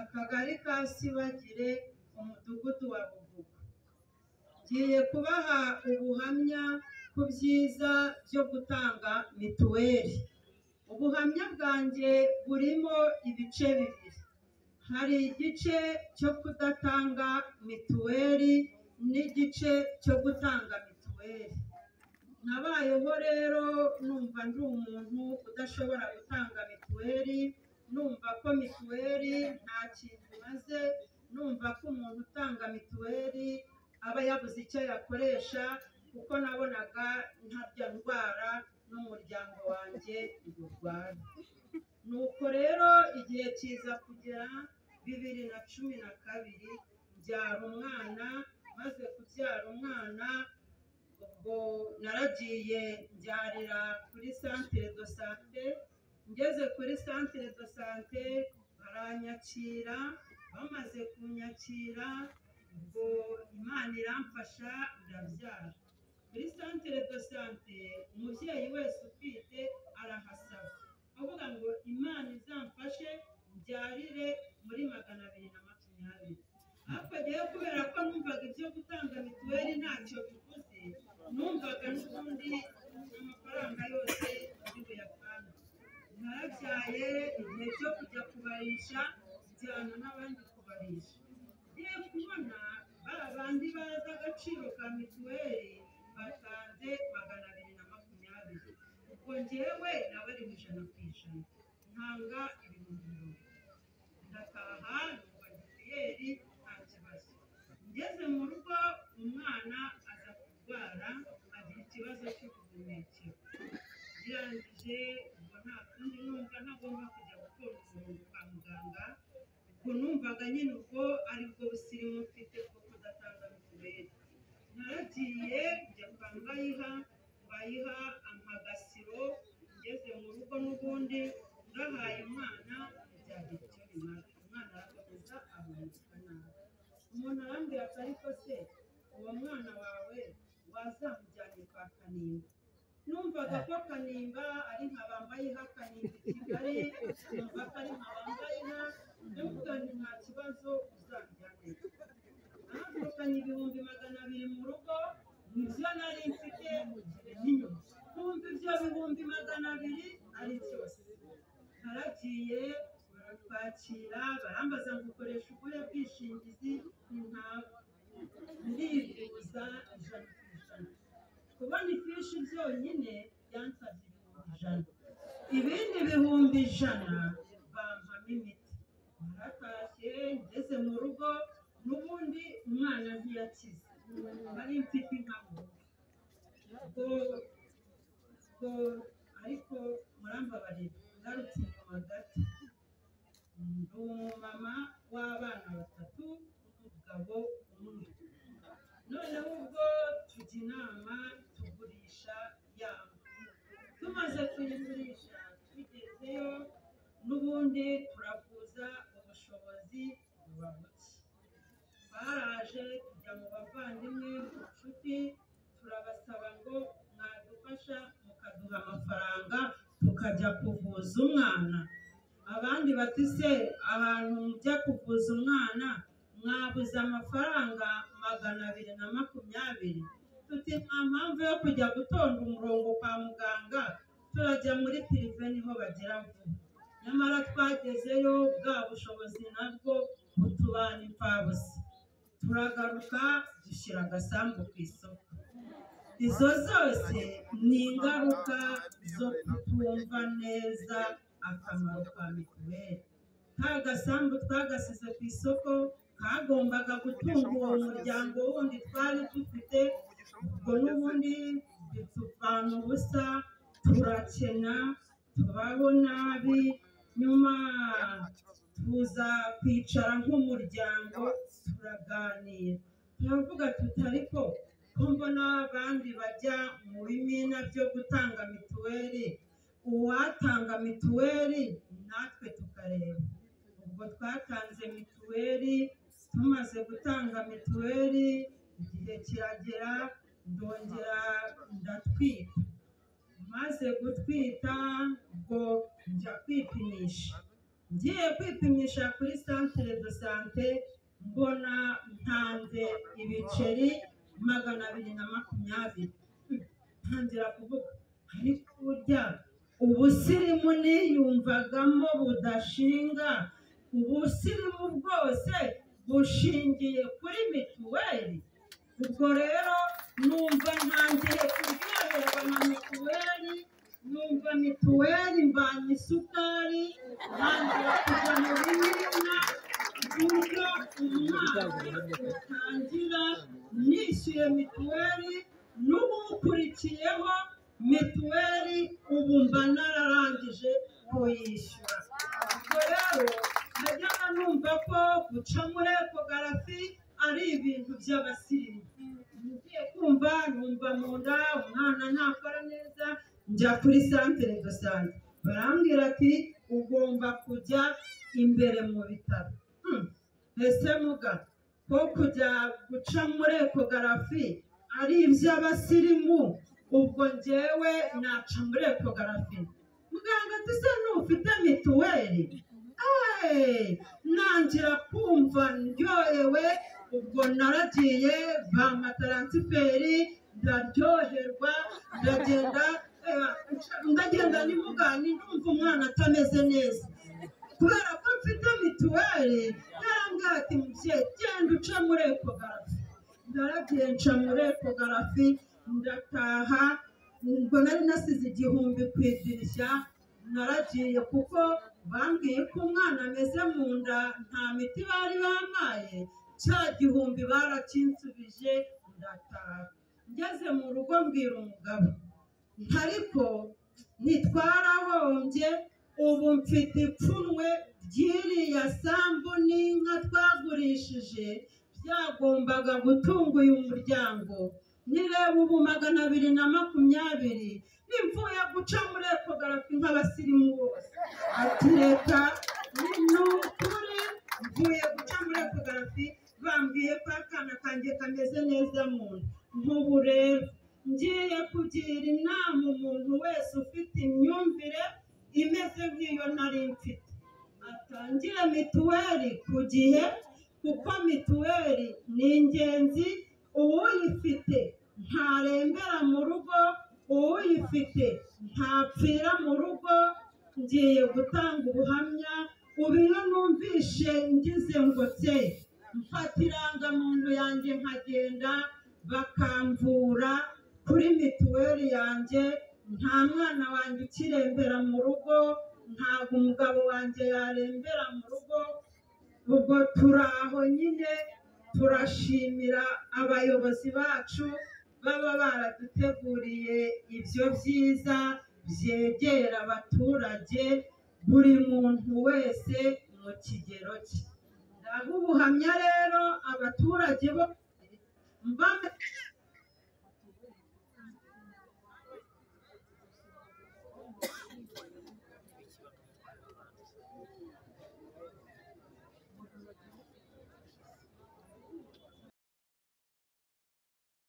akagari ka Sibagire, umudugudu wa Bugugu. Ngiye kubaha ubuhamya ku byiza byo gutanga mituweli. Ubuhamya bwanjye burimo ibice bibiri. Hari igice cyo kudatanga mituweli n'igice cyo gutanga mituweli. Nabayeho rero numva ndi umuntu udashobora gutanga mituweli, numva ko mituweli nta kintu imaze, numva ko umuntu utanga mituweli aba yabuze icyo yakoresha, kuko nabonaga ntarya ndwara n'umuryango wanjye urwara. Nuko rero igihe kiza kugera 2012 mbyara umwana. Maze kubyara umwana ubwo naragiye mbyarira kuri centre de santé. Ngeze kuri centre de santé baranyakira, bamaze kunyakira ubwo Imana iramfasha ndabyara. Kuri centre de santé umubyeyi wese utwite arahasaba, avuga ngo Imana izamfashe mbyarire muri 220. Ariko ngewe kubera ko numvaga ibyo gutanga mituweli ntacyo bivuze, numvaga n'ubundi amafaranga yose ndi buyatange. Narabyaye, igihe cyo kujya kubarisha njyana n'abandi kubarisha. Ngiye kubona ba bandi bazi agaciro ka mituweli batanze 220. Ubwo ngewe nabari 100%, ntanga 50,000. Ndataha numva mituweli nta kibazo. Ngeze mu rugo umwana aza kurwara, agira ikibazo cy'ubuhumekero. Birangije ubwo nta kundi, numva ntagomba kujya gutora umurongo kwa muganga. Ubwo numvaga nyine ubwo aribwo busirimu mfite bwo kudatanga mituweli. Naragiye njya kwa Mbayiha, Mbayiha ampa agasiro. Ngeze mu rugo n'ubundi ngahaye umwana ntibyagira icyo bimara, umwana arakomeza ahumeka nabi. Umuntu arambwira ati ariko se uwo mwana wawe wazamujyanye kwa Kanimba? Numvaga ko Kanimba ari nka Bambayiha, Kanimba i Kigali, numva ko ari nka Bambayiha, ndavuga nti nta kibazo uzamujyane. Nahagurukanye 200,000 mu rugo, nibyo nari mfite n'inyuma. Kumva ibyo 200,000 ari byose. Naragiye baratwakira, barambaza ngo ukoresha ubuhe bwishingizi? Ntabwo, ndivuza 100%. Kubona ifishi byonyine byansabye 100,000, ibindi 100,000 bampamo imiti. Naratashye, ngeze mu rugo n'ubundi umwana ntiyakize, nari mfite inka mu rugo. Ariko murambabarira ngarutse inyuma gato, ndi umumama w'abana 3 n'umugabo umwe. Noneho ubwo tujya inama tugurisha yabo. Tumaze kuyigurisha tugezeyo n'ubundi turavuza, ubushobozi buba buke. Baraje tujya mu bavandimwe, mu nshuti, turabasaba ngo mwadufasha mukaduha amafaranga tukajya kuvuza umwana. Abandi bati se ahantu mujya kuvuza umwana mwabuze amafaranga 220? Tuti nta mpamvu yo kujya gutonda umurongo kwa muganga, turajya muri pirive niho bagera vuba. Nyamara twagezeyo bwa bushobozi nabwo butubana imfabusa. Turagaruka dushyira agasambu ku isoko. Izo zose ni ingaruka zo kutumva neza akamaro ka mituweli. Ka gasambu twagasize ku isoko kagombaga gutunga uwo muryango wundi twari dufite, ubwo n'ubundi bitupfana ubusa, turakena, tubaho nabi. Nyuma tuza kwicara nk'umuryango turaganira, turavuga tuti ariko ko mbona abandi bajya mu bimina byo gutanga mituweli, uwatanga mituweli natwe tukareba. Ubwo twatanze mituweli, tumaze gutanga mituweli igihe kiragera ndongera ndatwita. Maze gutwita ubwo njya kwipimisha, Ngiye kwipimisha kuri centre de santé, mbona ntanze ibiceri 220. Ntangira kuvuga, ariko burya ubusirimu niyumvagamo budashinga, ubusirimu bwose bushingiye kuri mituweli. Ubwo rero numva ntangiye kuryoherwa na mituweli, numva mituweli mvanye isukari, ntangira kujya mu bimina, buryo umwaka utangira nishyuye mituweli, n'ubu ukurikiyeho mituweli ubu mba nararangije kuyishyura. Ubwo rero najyaga numva ko guca muri ekogarafi ari ibintu by'abasirimu. Ngiye kumva numva mu nda umwana ntakora neza, njya kuri centre de santé, barambwira ati ugomba kujya imbere mu bitaro. Ese muga ko kujya guca muri ekogarafi ari iby'abasirimu, ubwo njyewe naca muri ekogarafi? Muganga ati se ntufite mituweli? Nangira kumva ndyohewe. Ubwo naragiye bampa taransiferi, ndaryoherwa, ndagenda ndagenda nimugani ndumva umwana atameze neza kubera ko mfite mituweli. Yarambwira ati mubyeyi genda uce muri ekogarafi. Ndaragiye nca muri ekogarafi, ndataha. Ubwo nari nasize 1000 ku idirishya, naragiye kuko bambwiye ko umwana ameze mu nda, nta miti bari bampaye, cya 1000 barakinsubije, ndataha. Ngeze mu rugo mbwira umugabo, ariko ntitwarahombye, ubu mfite ipfunwe ry'iriya sambu n'inka twagurishije byagombaga gutunga uyu muryango. Nireba ubu 220 nimvuye guca muri ekogarafi nk'abasirimu bose. Ati reka ni ukuri mvuye guca muri ekogarafi, bambwiye ko akana kanjye kameze neza mu nda. Nk'ubu rero ngiye kugira inama umuntu wese ufite imyumvire imeze nk'iyo nari mfite, atangire mituweli ku gihe, kuko mituweli ni ingenzi. Uwuyifite ntarembera mu rugo, uwuyifite ntapfira mu rugo. Ngiye gutanga ubuhamya. Ubu iyo numvishe ngize ngo se mfata irangamuntu yanjye nkagenda bakamvura kuri mituweli yanjye, nta mwana wanjye ukirembera mu rugo, ntabwo umugabo wanjye yarembera mu rugo. Ubwo turi aho nyine, turashimira abayobozi bacu baba baraduteguriye ibyo byiza byegera abaturage, buri muntu wese mu kigero cye. Ndaha ubuhamya rero abaturage bo